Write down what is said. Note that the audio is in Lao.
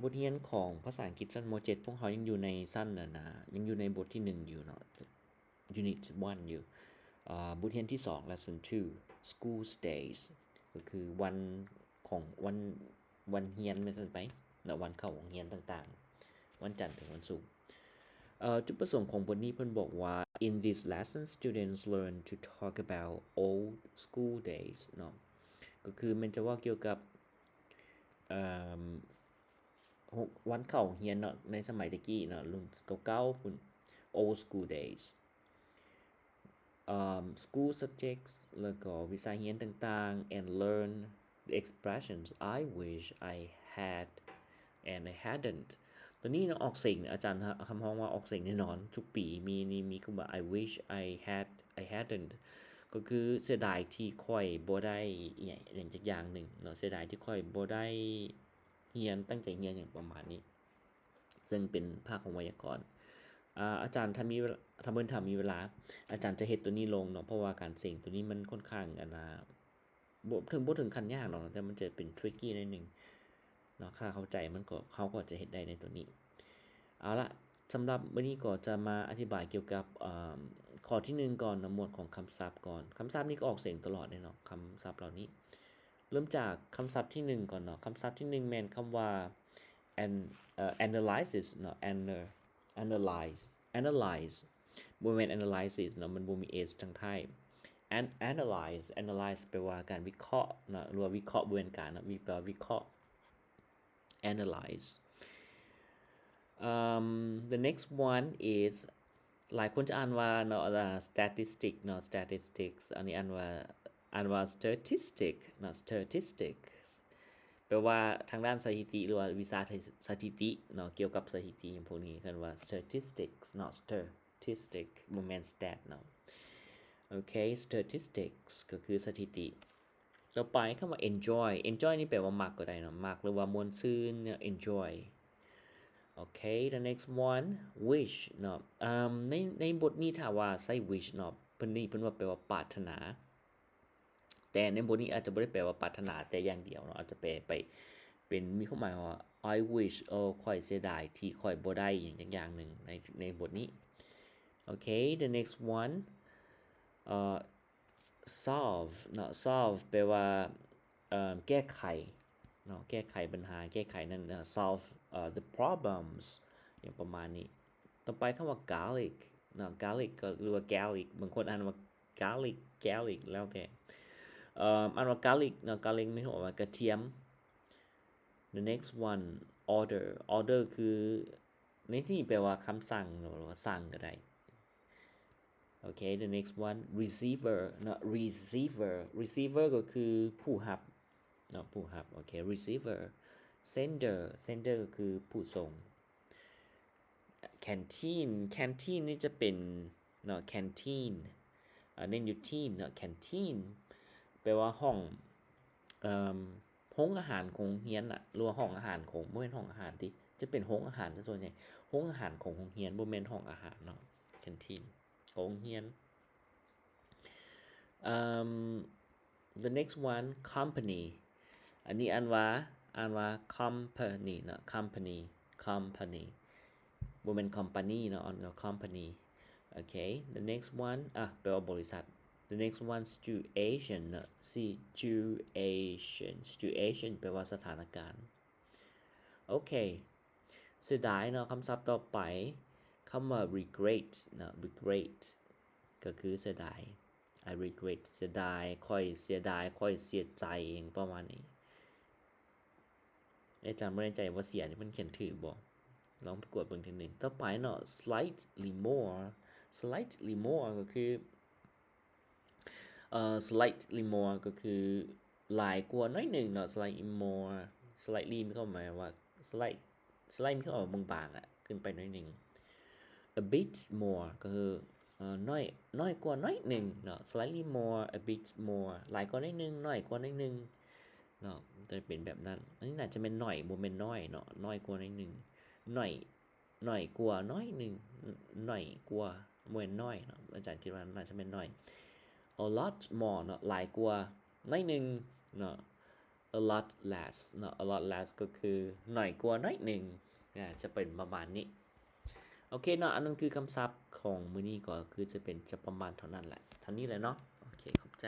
ບົດຮຽນຂອງພາສາອັງກິດຊັ້ນ ມໍເຈັດ ພວກເຮົາຍັງຢູ່ໃນຊັ້ນ ອັນນາ ຍັງຢູ່ໃນບົດທີໜຶ່ງຢູ່ເນາະ Unit one ຢູ່. ເອີ ບົດຮຽນທີສອງ Lesson two, School Days ກໍຄືວັນຂອງ ວັນ ວັນຮຽນແມ່ນຊັ້ນໄປເນາະ ວັນເຂົ້າໂຮງຮຽນຕ່າງໆ ວັນຈັນເຖິງວັນສຸກ. ເອີ ຈຸດປະສົງຂອງບົດນີ້ເພິ່ນບອກວ່າ In this lesson, students learn to talk about old school days ເນາະ ກໍຄືແມ່ນຈະເວົ້າກ່ຽວກັບ ເອີ ວັນເຂົ້າຮຽນເນາະ ໃນສະໄໝແຕ່ກີ້ເນາະ ລຸ້ນເກົ່າໆພຸ້ນ Old school days, um, school subjects ແລ້ວກໍວິຊາຮຽນຕ່າງໆ and learn the expressions I wish I had and I hadn't. ຕົວນີ້ເນາະ ອອກສຽງ ອາຈານຮັບຮອງວ່າອອກສຽງແນ່ນອນ ທຸກປີມີ ນີ້ ມີຄຳວ່າ I wish I had, I hadn't ກໍຄືເສຍດາຍທີ່ຂ້ອຍບໍ່ໄດ້ອີ່ຫຍັງຈັກຢ່າງໜຶ່ງເນາະ ເສຍດາຍທີ່ຂ້ອຍບໍ່ໄດ້ ຮຽນ ຕັ້ງໃຈຮຽນ ຫຍັງປະມານນີ້ ເຊິ່ງເປັນພາກຂອງໄວຍາກອນ. ອາ ອາຈານຖ້າມີເວລາ ຖ້າເພິ່ນ ຖ້າມີເວລາ ອາຈານຈະເຮັດຕົວນີ້ລົງເນາະ ເພາະວ່າການເສັງຕົວນີ້ມັນຂ້ອນຂ້າງ ອັນນາ ບໍ່ເຖິງ ບໍ່ເຖິງຂັ້ນຍາກດອກ ແຕ່ມັນຈະເປັນ tricky ໜ້ອຍໜຶ່ງເນາະ ຖ້າເຂົ້າໃຈມັນກໍ ເຮົາກໍຈະເຮັດໄດ້ໃນຕົວນີ້. ເອົາລະ ສຳລັບມື້ນີ້ກໍຈະມາອະທິບາຍກ່ຽວກັບ ເອີ ຂໍ້ທີໜຶ່ງກ່ອນເນາະ ໝວດຂອງຄຳສັບກ່ອນ. ຄຳສັບນີ້ກໍອອກສຽງຕະຫຼອດເດ້ເນາະ ຄຳສັບເຫຼົ່ານີ້. ເລີ່ມຈາກຄຳສັບທີໜຶ່ງກ່ອນເນາະ. ຄຳສັບທີໜຶ່ງແມ່ນຄຳວ່າ an- ເອີ analysis ເນາະ ana- analyze analyze ບໍ່ແມ່ນ analysis ເນາະ ມັນບໍ່ມີ s ທາງທ້າຍ. An- analyze analyze ແປວ່າການວິເຄາະເນາະ ຫຼືວ່າວິເຄາະ ບໍ່ແມ່ນການເນາະ ວິ ແປວ່າວິເຄາະ analyze. Um, the next one is ຫຼາຍຄົນຈະອ່ານວ່າເນາະ statistic ເນາະ statistics ອັນນີ້ອ່ານວ່າ ອ່ານວ່າ statistic ເນາະ statistics ແປວ່າທາງດ້ານສະຖິຕິ ຫຼືວ່າວິຊາສະຖິຕິເນາະ ກ່ຽວກັບສະຖິຕິຫຍັງພວກນີ້ ເອີ້ນວ່າ statistics ເນາະ statistic ບໍ່ແມ່ນ stat ເນາະ. ໂອເຄ statistics ກໍຄືສະຖິຕິ. ຕໍ່ໄປຄຳວ່າ enjoy. Enjoy ນີ້ແປວ່າມັກກໍໄດ້ເນາະ ມັກ ຫຼືວ່າມ່ວນຊື່ນເນາະ enjoy. ໂອເຄ the next one, wish ເນາະ ເອີ ໃນ ໃນບົດນີ້ຖ້າວ່າໃຊ້ wish ເນາະ ເພິ່ນນີ້ເພິ່ນວ່າແປວ່າປາດຖະໜາ ແຕ່ໃນບົດນີ້ອາດຈະບໍ່ໄດ້ແປວ່າປາດຖະໜາແຕ່ຢ່າງດຽວເນາະ ອາດຈະແປໄປເປັນ ມີຄວາມໝາຍວ່າ I wish ໂອ້ ຂ້ອຍເສຍດາຍທີ່ຂ້ອຍບໍ່ໄດ້ຫຍັງຈັກຢ່າງໜຶ່ງໃນ ໃນບົດນີ້. ໂອເຄ the next one, ເອີ solve ເນາະ solve ແປວ່າ ເອີ ແກ້ໄຂເນາະ ແກ້ໄຂບັນຫາ ແກ້ໄຂນັ້ນ ເອີ solve, ເອີ the problems ຫຍັງປະມານນີ້. ຕໍ່ໄປຄຳວ່າ garlic ເນາະ garlic ກໍ ຫຼືວ່າ garlic ບາງຄົນອ່ານວ່າ garlic garlic ແລ້ວແຕ່ ເອີ ອ່ານວ່າ garlic ເນາະ garlic ມີຄວາມໝາຍວ່າກະທຽມ. The next one, order. Order ຄື ໃນທີ່ນີ້ແປວ່າຄຳສັ່ງ ຫຼືວ່າສັ່ງກໍໄດ້. ໂອເຄ the next one, receiver ເນາະ receiver. Receiver ກໍຄືຜູ້ຮັບເນາະ ຜູ້ຮັບ. ໂອເຄ receiver. Sender. Sender ກໍຄືຜູ້ສົ່ງ. Canteen. Canteen ນີ້ຈະເປັນເນາະ canteen ເນັ້ນຢູ່ teen ເນາະ canteen ແປວ່າຫ້ອງ ເອີ ໂຮງອາຫານຂອງໂຮງຮຽນນະ ຫຼືວ່າຫ້ອງອາຫານຂອງ ບໍ່ແມ່ນຫ້ອງອາຫານຕິ ຈະເປັນໂຮງອາຫານຊະສ່ວນໃຫຍ່ ໂຮງອາຫານຂອງໂຮງຮຽນ ບໍ່ແມ່ນຫ້ອງອາຫານເນາະ canteen ຂອງໂຮງຮຽນ. ເອີ the next one, company. ອັນນີ້ອ່ານວ່າ ອ່ານວ່າ company ເນາະ company company ບໍ່ແມ່ນ company ເນາະ ອ່ານວ່າ company. ໂອເຄ the next one ອະ ແປວ່າບໍລິສັດ. The next one, situation ເນາະ situation situation ແປວ່າສະຖານະການ. ໂອເຄ ເສຍດາຍເນາະ ຄຳສັບຕໍ່ໄປ ຄຳວ່າ regret ເນາະ regret ກໍຄືເສຍດາຍ. I regret ເສຍດາຍ ຂ້ອຍເສຍດາຍ ຂ້ອຍເສຍໃຈ ຫຍັງປະມານນີ້. ອາຈານບໍ່ແນ່ໃຈວ່າເສຍນີ້ເພິ່ນຂຽນຖືກບໍ່ ລອງໄປກວດເບິ່ງເທື່ອໜຶ່ງ. ຕໍ່ໄປເນາະ slightly more. Slightly more ກໍຄື ເອີ slightly more ກໍຄືຫຼາຍກວ່າໜ້ອຍໜຶ່ງເນາະ slightly more. Slightly ມີຄວາມໝາຍວ່າ slight slight ມີຄວາມໝາຍວ່າບາງໆ ອະ ຂຶ້ນໄປໜ້ອຍໜຶ່ງ. A bit more ກໍຄື ເອີ ໜ້ອຍ ໜ້ອຍກວ່າໜ້ອຍໜຶ່ງເນາະ slightly more, a bit more ຫຼາຍກວ່າໜ້ອຍໜຶ່ງ ໜ້ອຍກວ່າໜ້ອຍໜຶ່ງເນາະ ຈະເປັນແບບນັ້ນ. ອັນນີ້ໜ້າຈະແມ່ນໜ້ອຍ ບໍ່ແມ່ນນ້ອຍເນາະ ໜ້ອຍກວ່າໜ້ອຍໜຶ່ງ ໜ້ອຍ ໜ້ອຍກວ່າໜ້ອຍໜຶ່ງ ໜ້ອຍກວ່າ ບໍ່ແມ່ນນ້ອຍເນາະ ອາຈານຄິດວ່າໜ້າຈະແມ່ນໜ້ອຍ. A lot more ເນາະ ຫຼາຍກວ່າໜ້ອຍໜຶ່ງເນາະ. a lot less ເນາະ a lot less ກໍຄືໜ້ອຍກວ່າໜ້ອຍໜຶ່ງ ອາ ຈະເປັນປະມານນີ້. ໂອເຄເນາະ ອັນນັ້ນຄືຄຳສັບຂອງມື້ນີ້ ກໍຄືຈະເປັນ ຈະປະມານເທົ່ານັ້ນແຫຼະ ເທົ່ານີ້ແຫຼະເນາະ. ໂອເຄ ຂອບໃຈ.